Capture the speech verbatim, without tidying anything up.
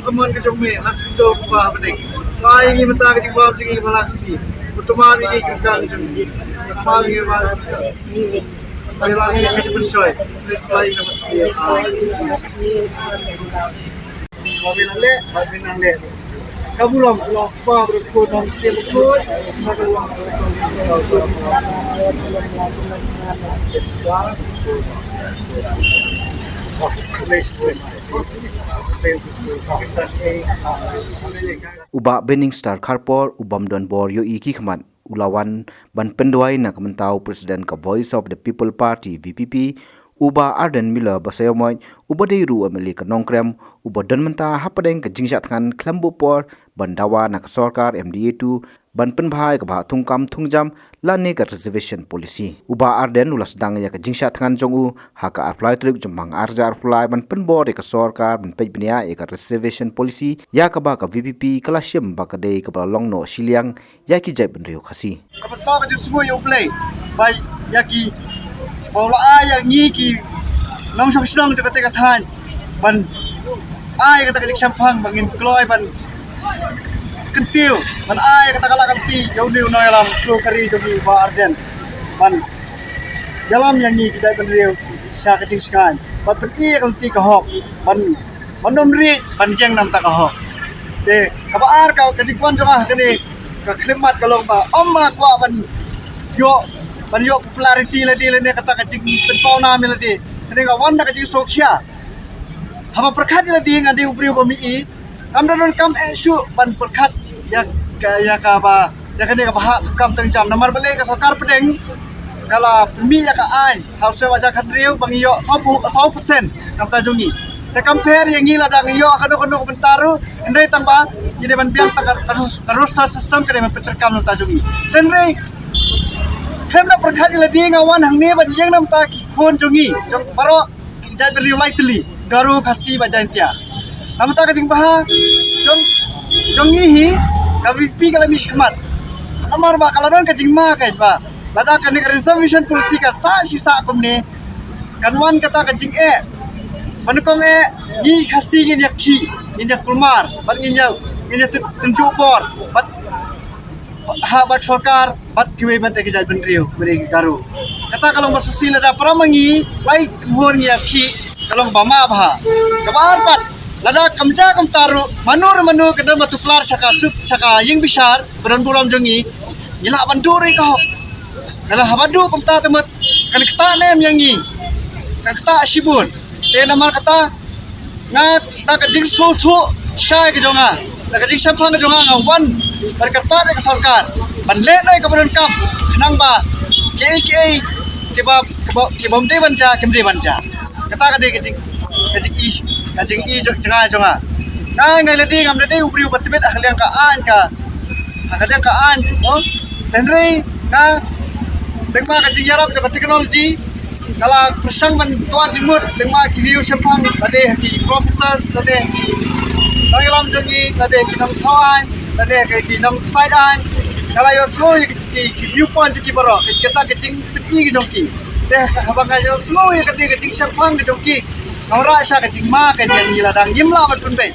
Mon ka jong me ha khyndew kumba ha bneng. Ba ïa ngi mynta ka jingbam jong ngi ka ba la ka sngi. Ba tymmen ïa ngi ki kang jong ngi. Ba tymmen ïa ngi ba. Ba ïa la ngi ka jingpynshoi. Ba ïa la ngi ka ba sngi. Ba ïa la ngi ka ba sngi. Ka burom ka long ba ba ko nong sim ko. U Bah Binningstar Kharpor, u bym don bor ïohi ki khmat, u la wan ban pynduwai na ka bynta u President ka Voice of the People Party, V P P, u Bah Ardent Miller Basaiawmoit, u ba dei ruh u M L A ka Nongkrem, u ba don mynta hapdeng ka jingshah thngan khlem buh por ban dawa na ka sorkar M D A two, ban pynbha ïa ka bhah thungkam thungjam lane ka reservation policy. U Bah Ardent u la sdang ïa ka jingshah thngan jong u ha ka arphew lai tarik Jymmang arhajar arphew lai ban pynbor ïa ka sorkar ban peit bniah ïa ka reservation policy ïa kaba ka V P P ka la shim ba ka dei kaba la long noh shiliang ïa ki jaitbynriew Khasi. Ka bynta ka jingsngew ïa U Blei ba ïa ki ba u la ai ïa ngi ki nongshong shnong jong kata ka thaiñ ban ai kata ka jingshemphang ba ngin kloi ban kyntiew ban ai kata ka la ka lynti ïa une u nongïalam kloi ka ri jong ngi Bah Ardent ban ïalam ïa ngi ki jaitbynriew sha ka jingshngaiñ ban pyni ïa ka lynti ka hok ban ban ym rieh ban ïeng na ka bynta ka hok. Te kaba ar ka ka jingkwah jong nga ha kane ka khyllipmat ka long ba ym nga kwah ban ïoh ban ïoh popularity lade lane kata ka jingpynpaw nam ïa lade. Kane nga wan da ka jingsngewkhia. Haba pyrkhat ïa lade nga dei u briew ba mih i. Ngam da donkam eh shuh ban pyrkhat ïa ka ïa kaba ïa kane kaba hap thungkam thungjam namar balei ka sorkar pdeng ka la pynmih ïa ka aiñ ha u snem arhajar khathynriew ba ngi ïoh saw percent na ka bynta jong ngi. Te kam pher ïa ngi lada ngi ïoh kano kano ka bynta ruh hynrei tang ba ngi dei ban biang tang ka ka roster system ka dei ban pyntrei kam na ka bynta jong ngi. Te hynrei khlem da pyrkhat ïa lade nga wan hangne ban ïeng na ka bynta ki khun jong ngi jong baroh ki jaitbynriew lai tylli, Garo, Khasi bad Jaintia. Na ka bynta ka jingbha jong jong ngi hi ka V P P ka la mih shakhmat. Namar ba ka la don ka jingma ka ba lada kane ka reservation policy ka sah shi sah kumne kan wan kata ka jingeh. Ban kong eh ngi Khasi ngin ïa khih ngin ïa kulmar bad ngin ïa ngin ïa tyn- tynjuh bor bad ha bad sorkar bad kiwei bad ki jaitbynriew bad ki Garo. Kata ka long ba shisha lada para ma ngi lai kynhun ngi ïa khih ka long ba ma bha. Kaba ar pat lada kam ja kam taru mano re mano ka don ba tuklar sha ka suk sha ka ïing bishar ba don burom jong ngi ngi lah ban duh re ka hok. Lada haba duh kumta te mut kan ktah nem ïa ngi kan ktah shibun. Te namar kata nga da ka jingsngewthuh shai ka jong nga da ka jingshemphang ka jong nga nga wan ban kyrpad ïa ka sorkar ban leh noh ïa kaba donkam khnang ba kiei kiei kiba kiba kibym dei ban ja kim dei ban ja. Kata ka dei ka jing ka jingi ka jingi jong nga jong nga. Nga ngai lade ngam da dei u briew ba tbit ha ka liang ka aiñ ka ha ka liang ka aiñ mo. Te hynrei nga tengma ka jingïarap jong ka technology ka la pyrshang ban tuan jingmut tengma ki riew shemphang lade ha ki professors lade ha ki nongïalam jong ngi lade ha ki nongthaw aiñ lade ha ki nongsaid aiñ. Ka la ïohsngew ïa ki ki viewpoint jong ki baroh kata ka jingpyni ki jong ki. Te haba nga ïohsngew ïa kata ka jingshemphang ki jong ki nga rah sha ka jingma ka jong ngi lada ngim lah ban pynbeit.